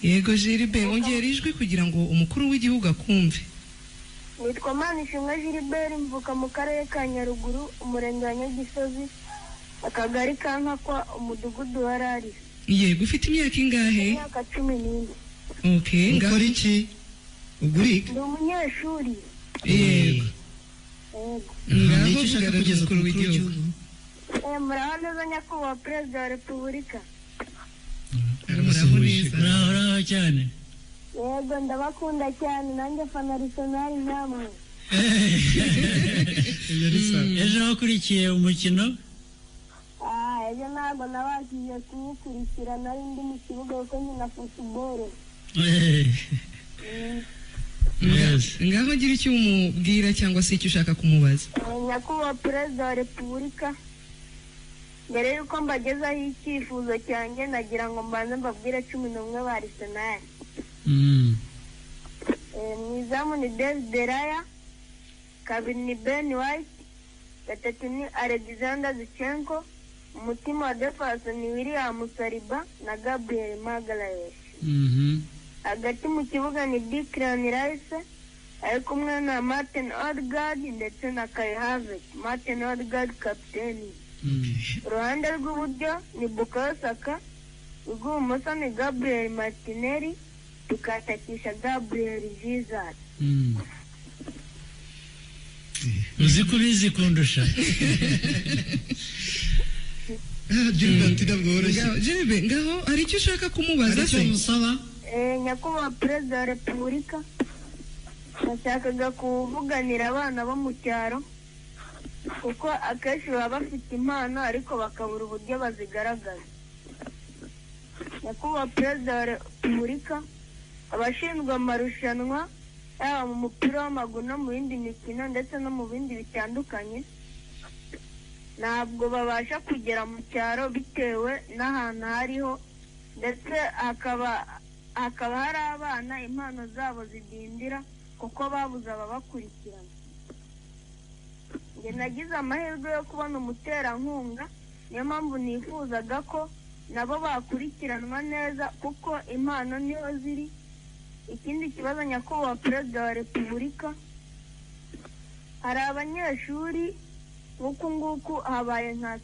Yego Gilbert, ongera ijwi kugira ngo umukuru w'igihugu akumve. Nitwa Manishimwe Gilbert, mvuka mu karere ka Nyaruguru, umurenge wa Nyagisozi, akagari ka Nkakwa, umudugudu wa Rari. Yego, ufite imyaka ingahe? Imyaka 14. Okay, ngaho. Ukora iki? Uguriga? Ndi umunyeshuri. Yego. Yego. Ngaho Ni icyo ushaka vugana kugeza ku n'umukuru mukuru w'igihugu. w'igihugu? Muraho neza nyakubahwa perezida wa repubulika. Muraho neza. Uraho, uraho cyane. Yego, ndabakunda cyane, nanjye fana Arsenal namwe. Ibyo ni sawa. Ejo wakurikiye umukino? Ejo ntabwo nabashije kuwukurikira, nari ndi mu kibuga kuko nkina football. Yes. Ngaho gira icyo umubwira cyangwa se icyo ushaka kumubaza. Nyakubahwa perezida wa repubulika, mbere y'uko mbagezaho icyifuzo cyanjye, nagira ngo mbanze mbabwire 11 ba Arsenal. Mu izamu ni David Raya, kabiri ni Ben White, gatatu ni Alexander Zinchenko, umutima wa defense ni William Saliba na Gabriel Magalhaes. Hagati mu kibuga ni Declan Rice ari kumwe na Martin Odegaard ndetse na Kai Havertz. Martin Odegaard kapiteni. Uruhande rw'iburyo ni Bukayo Saka, urw'ibumoso ni Gabriel Martinelli, tukatakisha Gabriel Jesus. Uzi ko ubizi kundusha. Gilbert ntabwo woroshye. Ngaho, Gilbert, ngaho hari icyo ushaka kumubaza Hari icyo se? musaba? Nyakubahwa perezida wa repubulika, nashakaga kuvuganira abana bo mu cyaro, kuko akenshi baba bafite impano ariko bakabura uburyo bazigaragaza. Nyakubahwa perezida wa repubulika, abashinzwe amarushanwa yaba mu mupira w'amaguru no mu yindi mikino ndetse no mu bindi bitandukanye, ntabwo babasha kugera mu cyaro bitewe n'ahantu hariho, ndetse hakaba hari abana impano zabo zidindira kuko babuze ababakurikirana. Njye nagize amahirwe yo kubona umuterankunga, niyo mpamvu nifuzaga ko nabo bakurikiranwa neza kuko impano niho ziri. Ikindi kibazo nyakubahwa perezida wa repubulika, hari abanyeshuri nk'uku nguku habaye nka